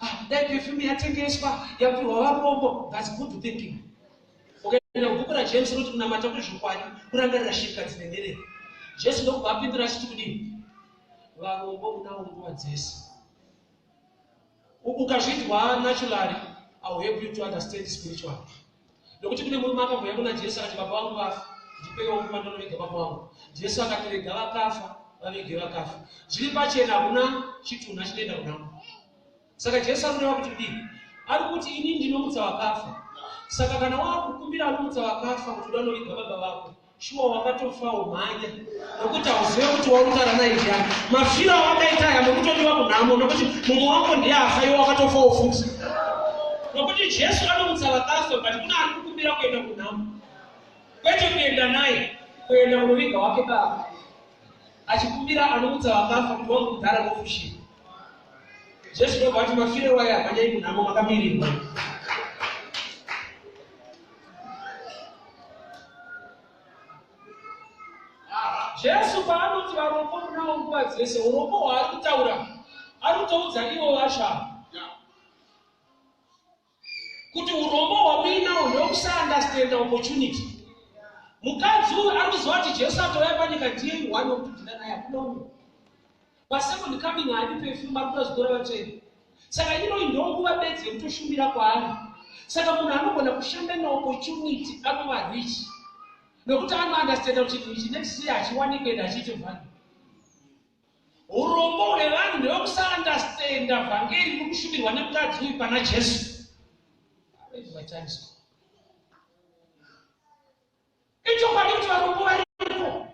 Ah, dai perfume yatengeswa yapihwa varombo. That's good thinking. Ukaenda kubhuku raJames rinoti kunamata kwezvokwadi kurangarira shirikadzi nenherera. Jesu ndokubva apindura achiti kudini? Varombo munavo nguva dzese. Ukazvinzwa naturally, I will help you to understand spiritually. Nokuti kune murume akambouya kuna Jesu akati baba vangu vafa, ndipeiwo nguva ndonoviga baba vangu. Jesu akati rega vakafa vavige vakafa. Zviri pachena hakuna chitunha chinoenda kunhamo. Saka Jesu ari kureva kuti kudii? Ari kuti ini ndinomutsa vakafa. Saka kana wakukumbira anomutsa vakafa kuti uda noviga baba vako, shuwa wakatofawo mhanya nokuti hauzive kuti waurikutaura naye ndiani. Mafiro awakaita aya mukutodiwa kunhamo nokuti mumwe wako ndiye afa iwe wakatofawo futi. Nokuti Jesu anomutsa vakafa but kuna ari kukumbira kuenda kunhamo. Kwete kuenda naye, kuenda kunoviga wake baba. Achikumbira anomutsa vakafa kuti wangu mudhara ngofushira. Jesu ndobva ati mafiro iwayo hamanyai munhamo makamirirwa. Jesu paanoti varombo munawo nguva dzese, urombo hwaari kutaura ari kutoudza ivo vacho ava kuti urombo hwamuinawo ndewekusaunderstanda opportunity. Mukadzi uyu ari kuziva kuti Jesu atouya panyika ndiye one wekuti ndina naye hakuna umwe. Pasecond coming haadi perfume ari kuda zvikora vatsvene. Saka inoyi ndonguva bedzi yekutoshumira kwaari. Saka munhu anogona kushanda neopportunity anova rich nokuti anounderstanda kuti chinhu ichi next year hachiwanikwe and hachiite value. Urombo hwevanhu ndewekusaunderstanda vhangeri riri kushumirwa nemukadzi uyu pana Jesu. My time is gone. Ichokwadi kuti varombo variko.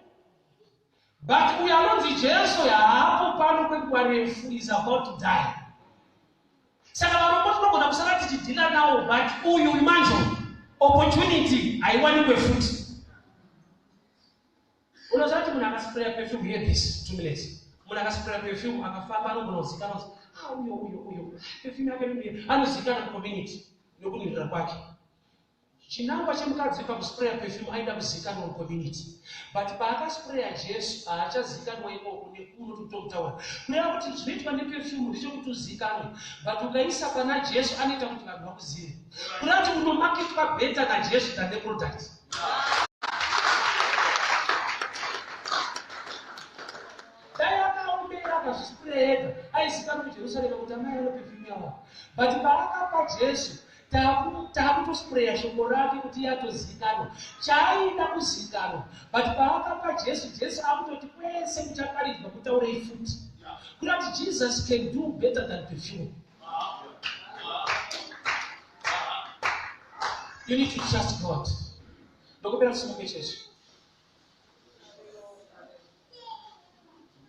But uyo anonzi Jesu haapo pano kwenguva refu is about to die. Saka varombo tinogona kusara tichidhila nawo, but uyu manje opportunity haiwanikwe futi. Unoziva kuti munhu akaspraya perfume, hear this, 2 minutes, munhu akaspraya perfume akafamba anogona kuzikanwa kuti, ah, uyo uyo uyo, perfume yake inonuhwira. Anozikanwa mucommunity nokunhuhwirira kwake. Chinangwa chemukadzi pakuspraya perfume, aida kuzikanwa mucommunity, but paakaspraya Jesu haachazikanwa ikoko nekuno tikutomutaura. Kureva kuti zvinoitwa neperfume ndechekuti uzikanwe, but ukaisa pana Jesu anoita kuti vanhu vakuzive. Kureva kuti unomaketwa better naJesu than neproduct. Dai akaombera akazvispraya ega, aizikanwa kuJerusarema kuti amai vane perfume yavo. But paakapa Jesu, taakutospreya shoko rake kuti iye atozikanwa chaaida kuzikanwa. But paakapa Jesu, Jesu akutoti kwese kuchaparidzwa kutaurei futi. Kuda kuti Jesus can do better than perfume. You need to trust God. Ndokupera kusimuke chechi.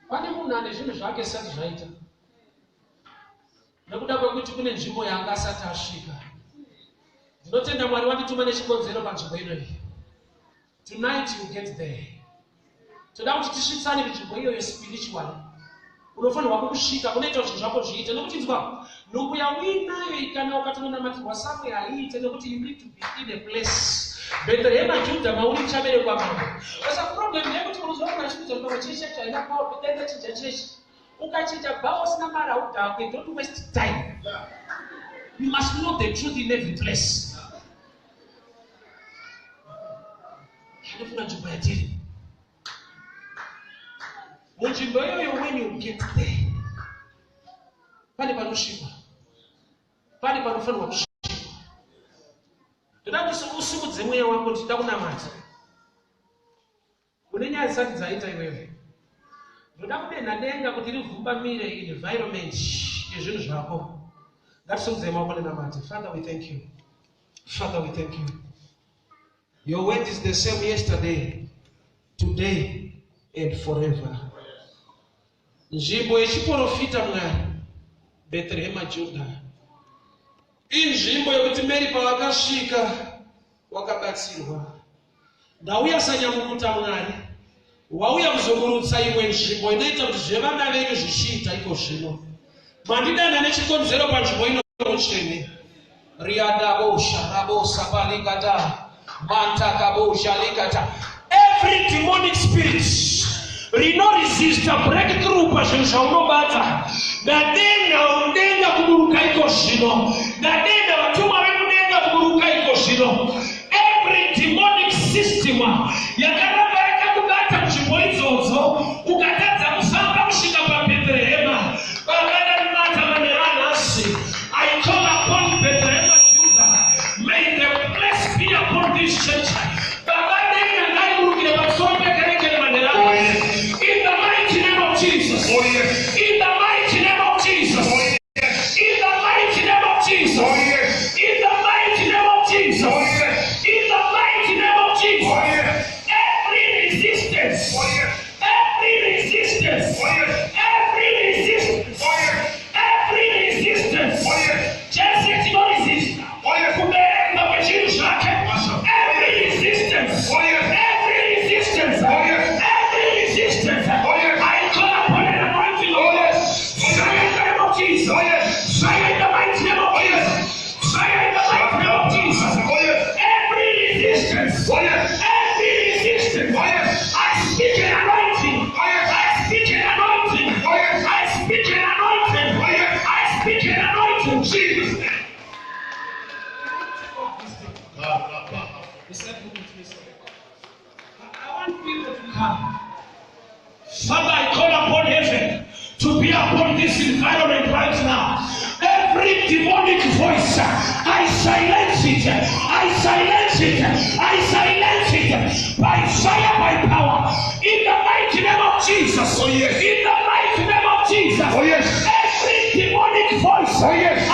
Pane munhu ane zvinhu zvake zvisati zvaita nekuda kwekuti kune nzvimbo yaanga asati asvika. Ndinotenda Mwari wandituma nechikonzero panzvimbo inoyi. Tonight you get there. Toda kuti tisvitsane kunzvimbo iyoyo spiritually. Unofanirwa kukusvika kunoita kuti zvinhu zvako zviite, nekuti nzwa, nhumbu yauinayo, kana ukatononamatirwa samwe haiite, nekuti you need to be in a place, Bhethlehema Judha, mauri muchaberekwa mambo. Saka problem ndeyekuti unoziva munhu achikuudza kuti pamwe chechi yacho haina power, dai ndachinja chechi. Ukachinja bhawa usina mari haudhakwe. Don't waste time. You must know the truth in every place. Ndinofunga nzvimbo yatiri, munzvimbo iyoyo, when you get there, pane panosvikwa, pane panofanirwa kusvikwa. Ndoda kuti usimudze mweya wako, ndichida kunamata. Une nyaya dzisati dzaita iwewe. Ndoda kudenha denga kuti rivhumbamire environment yezvinhu zvako. Ngatisimudzei maoko nenamate. Father, we thank you. Father, we thank you. Your word is the same yesterday, today and forever. Nzvimbo yechiprofita, Mwari, Bhethlehema Juda, inzvimbo yekuti Mary pavakasvika wakabatsirwa. Ndauya sanyamukuta, Mwari, wauya kuzoburutsa imwe nzvimbo inoita kuti zvevana venyu zvichiita iko zvino. Mandidana nechikonzero panzvimbo ino mutsvene. Riadabosha rabosa palikata mantakabosha likata. Every demonic spirit rinoresista breakthrough pazvinhu zvaunobata, ndadenga udenga kuburuka iko zvino. Ndadenga vatumwa vekudenga kuburuka iko zvino. Every demonic system yakaramba yakakubata nzvimbo idzodzo, ukatadza kufamba kusvika paBhethlehema, vakadanimata manheru anhasi, I call upon Bethlehem Judah. May the place be upon this church. Baba, denga ngaiburukire pamusoro pekereke manheru anhasi. In the mighty name of Jesus. Oh, yes. In the mighty name of Jesus. Oh, yes. In the mighty name of Jesus. Oh, yes. In the mighty name of Jesus. Oh, yes. In the mighty name of Jesus. Oh, yes. Every resistance. Oh, yes. Every resistance. Oh, yes. Every resistance. Oh, yes. Every resistance. Oh, yes. Chese chinoresista Oh, yes. kuberekwa kwechinhu zvake. Awesome. Every resistance. Oh, yes. Every resistance. Oh, yes. Every resistance. Oh, yes. I call upon an anointing of Oh, God. yes. Fire in the name of Jesus. Oh, yes. Fire in the mighty name of Oh, yes. Jesus. Fire in the mighty name of Jesus. Oh, yes. Every resistance. Oh, yes. Every resistance. Oh, yes. I speak an anointing. Oh, yes. I speak an anointing. Oh, yes. I speak an anointing. Oh, yes. I speak an anointing. Jesus' name. He said, I want people to come. Father, I call upon heaven to be upon this environment right now. Every demonic voice, I silence it. I silence it. I silence it by fire, by power. In the mighty name of Jesus. Oh, yes. In the mighty name of Jesus. Oh, yes. Every demonic voice Oh, yes.